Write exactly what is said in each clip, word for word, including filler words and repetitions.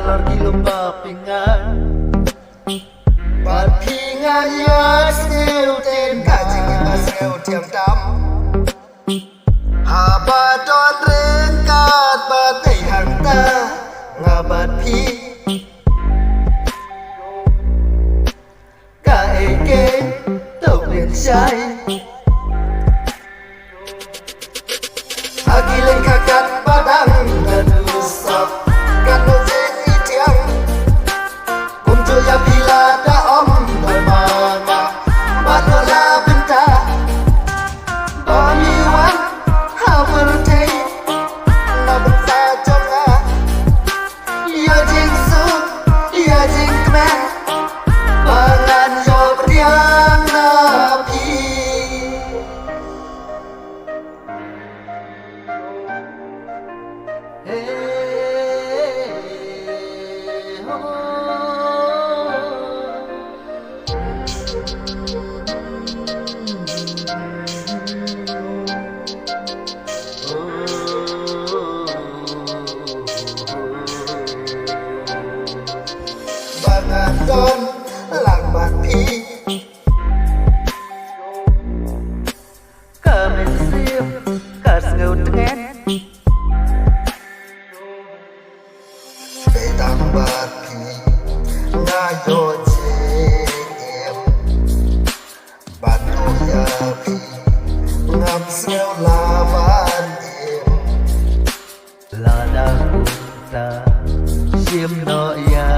Lor ki lum ba pyngan. Bad pyngan ïa sngewthuh ka jingim ba sngewthuh tam. Haba don ryngkat bad dei hangta nga bad phi. Ka ei keiñ to pynshai. Ha ki leng kha kat ba dang da du sop. Katno jingïatieng. Kumjuh ïa phi lada ym don ma nga. Bad no la bynta ba mi wan ha pyrthei na bynta jong nga. Ïa jingsuk, ïa jingkmen ba ngan ïoh pdiang na phi. Ba nga don lang bad phi. Ka mynsiem ka sngewtngen. Dei tang bad phi nga ïoh jingim. Bad ïa phi ngam sngew lah ban im. Lada kumta shim noh ïa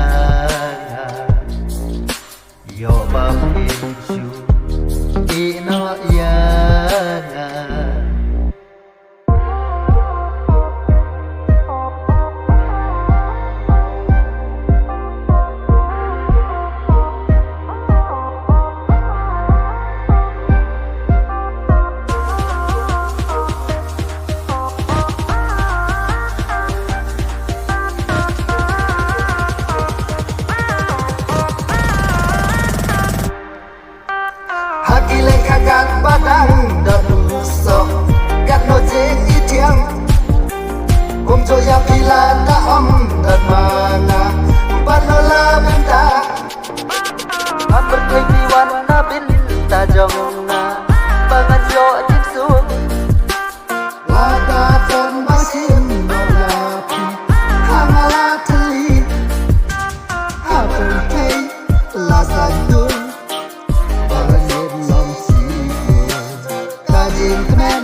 nga. Ïoh ba phin shu ïeh noh ïa nga. Ha ki leng kha kat ba dang da du sop. Katno jingïatieng. Kumjuh ïa phi lada ym don ma nga. Bad no la bynta. Ha pyrthei phi wan na bynta jong nga. Ba ngan ïoh jingsuk. Lada don ba shim noh ïa phi. Ha nga la thylli. Ha pyrthei la saiñ dur. Ba ngan ïoh long sih. Ka jingkmen.